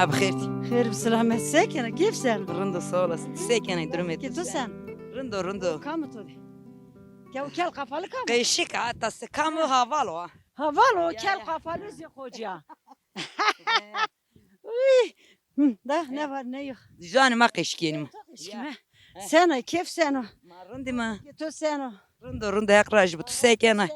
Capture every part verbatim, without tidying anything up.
Bi xêr tî. Xêr bi selamet, se kena, keyf sen? Rind o, sağ olasın. Se kena, durumê tu sen? Rind o, rind o. Kam tu de? Ke o kel kafalı kam? Qeşik, hatta se kam o, haval o ha. Haval o, kel kafalı zî koca. Uy. Hı, da ne var ne yok. Canê ma qeşikênî ma. Qeşikîme. Sena, keyf sena? Ma rindî ma. Ke tu sena? Rind o, rind o, Heq razî bo. Tu se kena?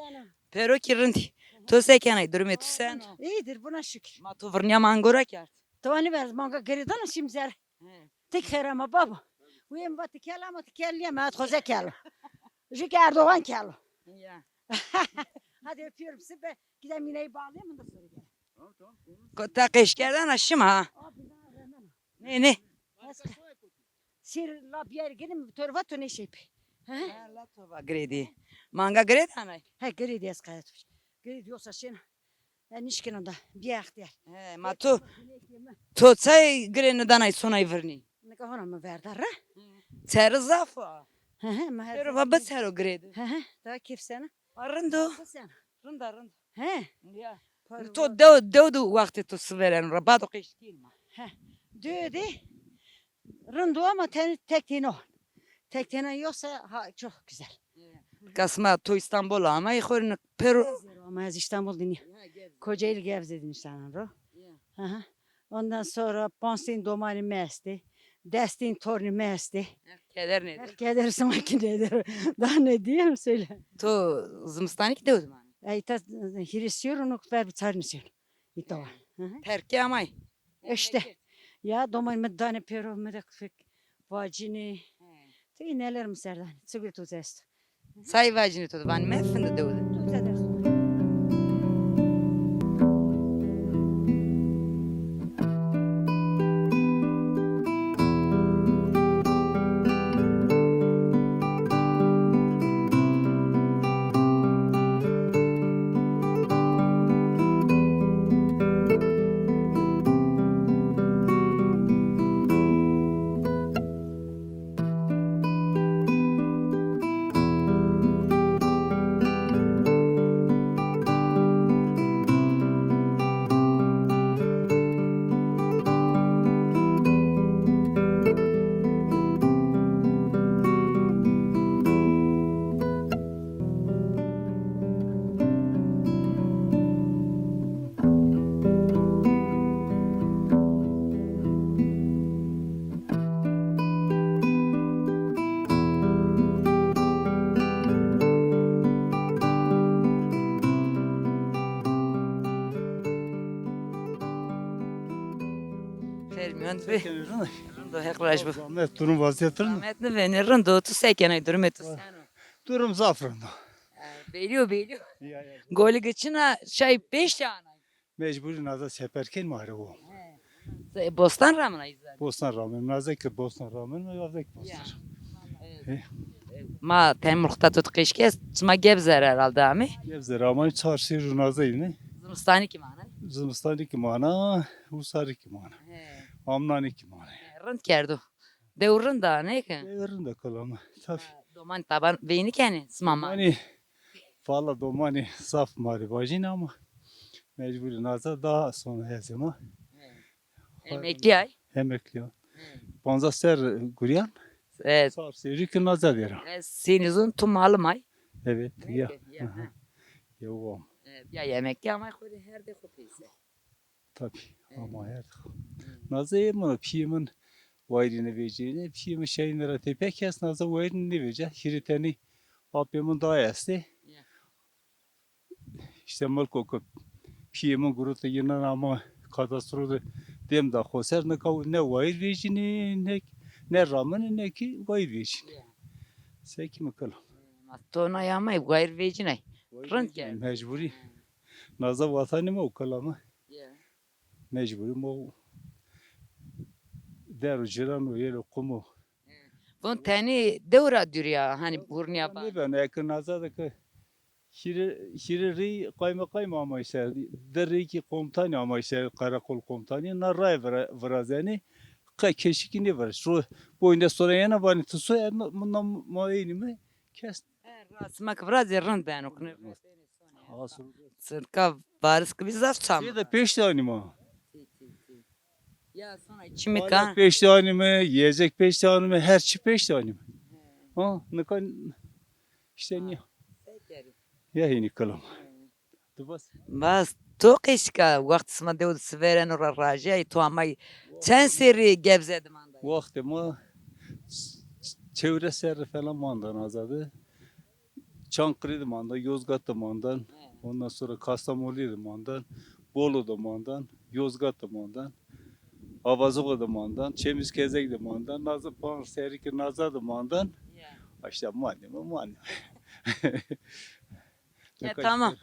Pero kî rindî. Tu se kenay? Durumê tu sen? İyidir, buna şükür. Ma tu virnîya mangora kerd? Tu anî ver, manga girêdana şimdi zer. He. Tek xêr ama baba. Uyem va ti kel ama ti kel niye, ma xoze kel. Jü ki Erdoğan kel. Ya. Hadi öpüyorum sizi. Ben gideyim ineği bağlayayım, ondan sonra gel. Ko-, ta qeşkerdena şima ha. Abi, ne, ne, ne. Ne, ne? Sir la bir yer gidelim, torba tu ne şey pe. He? Ha, la torba girêdî. Manga girêdanay? He, girêdî ez qayet. Girêdî yoksa şena. E, nişkino da, bîya extîyar. He, ma to, to çay girê nidanay sonay virnî? Nika hona mi verda ra. Çeri zaf a. He he, ma her. Pêro va bi çero girêdi. He he, daha keyf sena? Ma rind o. Keyf sena? Rind a, rind. He. Ya. To dew, dew de wextê to sivereno ra, bado qeşkîn ma. He. Dew de. Rind o ama ten-, tek têna. Tek têna yoksa ha, çok güzel. Kasma to İstanbul ama xorî pêro. Gevze ro ama ez İstanbul de nîya. Kocaeli Gevze de niştanan ro. Aha. Ondan sonra panstin domanî mi estê. Destin tornî mi estê. Keder nedir? Keder sima ki nedir? Daha ne diyeyim söyle. To zimistanî ki dew de manay? Ey ta hîrê sîyor û ver bi çar nîsîyor. Îta wa. Terke amay. İşte. Ya doman mi danê pêro mi de vacînî. Ti îneler mi ser danî. Çi gul tu esto. Say vacînî to de vanî me finde dew de. Tu te dest. Xêr mîyon bî. Rind o, Heq raj bo. Zahmet, durum vaziyet rind o? Zahmet nêbenê, rind o. Tu se kenay, durumê tu sen o? Durum zaf rind o. E, belî yo, belî yo. Ya, ya. Golî giçina şay pêş anay. Mecburî naza seper kên ma re wo. He. Bostan ramina îzar? Bostan ramin. Naze ki bostan ramin, mi avde ki bostan. Ya. Evet. He. Ma ten murxta tut qeşkes, çima Gebze ra herhalde amê? Gebze ra ama çar şêr û naze yine. Zimistanî ki mana? Zimistanî ki mana, usarî ki mana. He. Amnanî ki mana. He, rind kerdo. Dew rind a, nê ke? Dew rind a, kalama. Tabii. Ha, domanî taban veynî kenê, sima ma. Domanî, valla domanî zaf ma rê vajîn ama mecburî naza daha sonra her zaman. He. Emeklî ay? Emeklî ay. He. Panzas ser gurîyan. Evet. Sar serî ki naza vêra. E, senî zon tu malim ay? Evet, ya. Ya, ha. Ya, wam. E, ya emeklî ama xo rê her de xo peyser. Tabii, ama her. Naza ê min, pîyê min wayirî nêvecînê, pîyê min şeynî ra tepîya kes naza wayirî nêvecîya. Hîrê tenî apê min daha estê. Ya. İşte milko ki pîyê min guruta yînan ama kadastro de dem da xo ser, nika ne wayir vecînê, ne, ne ramine, ne ki wayir vecînê. Ya. Sekî mi kila. Ma to nay amay wayir vecînay. Rind kerd. Mecburî. Naza vatanî ma û kila mi. Ya. Mecburî ma der û ciran û yel û qum o. Von tenî dew ra dûrî ya, hanî burnîya ba. Nêbeno, eke naza de ke hîrê, hîrê rî qaymeqam amay ser, di rî kî komutanî amay ser, karakol komutanî, na raye vira-, virazenî, qe keşikî nêviraz. Ro boyne sona yena vanî tu so, e, ma, ma eynî mi kes. E, rast, ma ki virazê rind beno, kine. Asıl. Sirka varis ki zaf çam. Şey de pêş de anî ma. Ya sonra çimika. Alak peşte anime, yiyecek peşte anime, her çi peşte anime. Ha, nika işte niye? Ya hini kılım. Bas. Bas, to qeşka, wext sima dew de sivereno ra rajey, to amay çend serrî Gebze de manday? Wextê ma ç-, ç-, çewres serrî falan mandan azade. Çankırı de mandan, Yozgat da mandan. Ondan sonra Kastamonu de mandan, Bolu da mandan, Yozgat da mandan. Avazoga da mandan, Çemizkezek de mandan, Nazı Panseriki Naza da mandan. Ya. İşte mani mi mani. Ya tamam.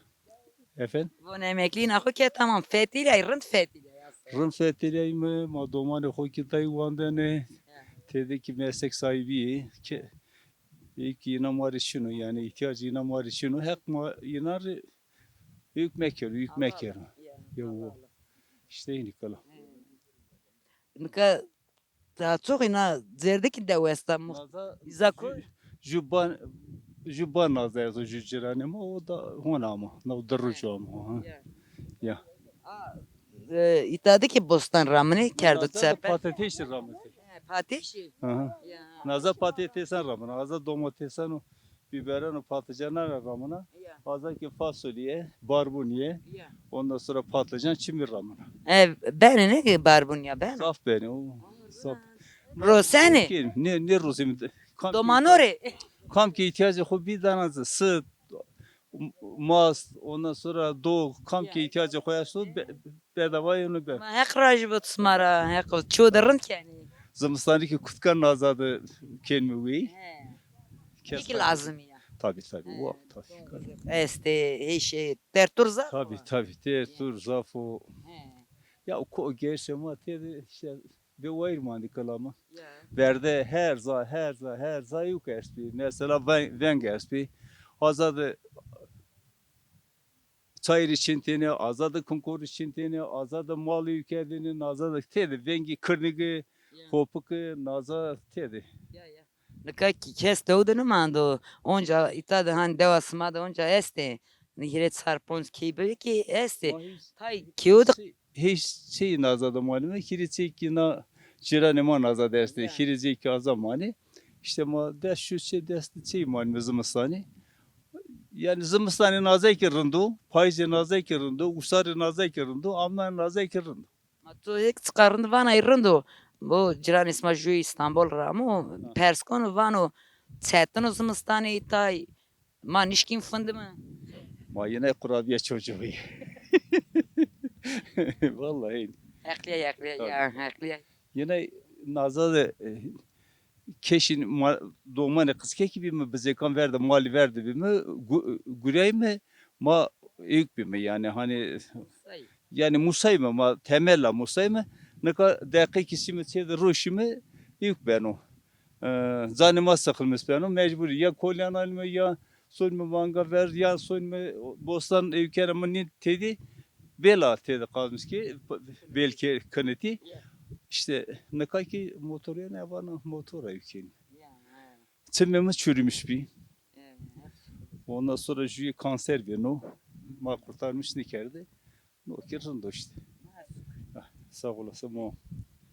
Efendim? Von emeklîna xo ke tamam. Fetîlay, rind fetîlay. Rind fetîlay mi, ma domanê xo ki day wandene. Ya. Tede ki meslek sahibi ke, ki ina ma rê çin o, yani ihtiyacı ina ma rê çin o. Heq ma ina rê yük mekero, yük mekero. Ya, işte yine kalan. Nika daha çok ina zerdeki de westa muht-, Naza, biza ju-, koy. Ju ban, ju ban naza ezo ju ciranê ma, o da hona ama, nav dırrucu ama, ha. Ya. Ya. A, e, îta de ki bostan ramine kerdo çepe. Patates ramine. He, patates. Aha. Ya. Naza patatesan ramine, aza domatesan o. Biberan û patlıcanlar ramına. Ya. Bazen ki fasulye, barbunya. Ya. Ondan sonra patlıcan, çimir ramına. E, bene ne ki barbunya bene? Zaf bene o. Zaf. Roseni? Ne, ne roseni? Domanore. Kam ki ihtiyacı xo bir dana süt, mast, ondan sonra doğ, kam ki ihtiyacı xo esto, be-, bedava yenu be. Ma heq rajî bo sima ra, heq ço de rind kenî. Zimistanî ki kutka naza de kenîme wî. He. Kes. Peki lazım ya. Tabii, tabii. He, o, tabii. Estê, hêşê, tertur zaf. Tabii, tabii. Tertur zaf o. He. Ya o ko gerçe ma tede işte be wayir mandi kalama. Ya. Verde her za, her za, her za yok espi. Mesela veng, veng espi. Azade çayirî çintêne, azade kunkorî çintêne, azade malî û kerdêne, azade têde vengî kirnigi, ya, hopiki, naza têde. Ya, ya. Nika ki kes dew de nimando, onca îta de han dewa sima de onca estê. Ni hîrê çar ponc key bibî ki estê. Tay keyo de. Hiç şey naza de manime, hîrê çey ki na ciranê ma naza de estê, ya, hîrê çey ki aza mani. İşte ma dest şu çê dest çey manime zimistanî. Yani zimistanê nazayê ki rind o, payizê nazayê ki rind o, usarê nazayê ki rind o, amnanê nazayê ki rind o. Ma to yek çiqa rind vana, ey rind o. Bo ciranê sima jû Îstanbul ra amo, ha, pers kono vano, çetin o zimistanê îtay, ma nişkîn findime. Ma yine kurabiye çocuğu. Vallahi. Heqlîya, heqlîya, ya, heqlîya. Yine naza de, e, keşin ma-, domanê qiskekî bîme, bizêkan ver de, malî ver de bîme, gu-, gureyme, ma ewk bîme, yani hani, musayme, ma temella musayme, nika deqekî şîme çê de ro şîme, ewk beno. E, canê ma sıkılmış beno, mecburî ya kolyan alme ya sonme manga ver, ya sonme bostan ewkena mi nî tedî, bela tede kalmış ki, belki kınıti. İşte nika ki motor yani vana motora yükeni. Çimê mi çürümüş bi. Ondan sonra jüye kanser beno. Ma kurtarmış ne kerdi? No ki rind o işte. Ah, sağ olasın mo.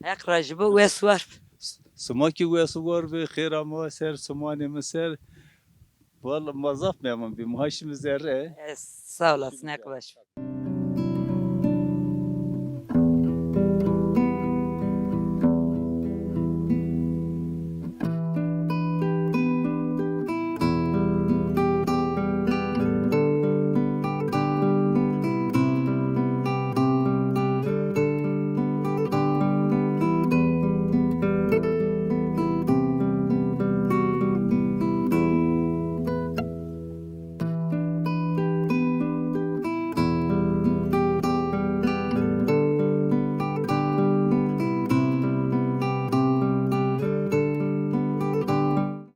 Heq rajî bo, wes war. S-, sima ki wes war bi, xêra ma ser, simanê mi ser. Vallahi ma zaf memnun bîm. Ha şimdi zerre. E, sağ olasın, heq rajî bo.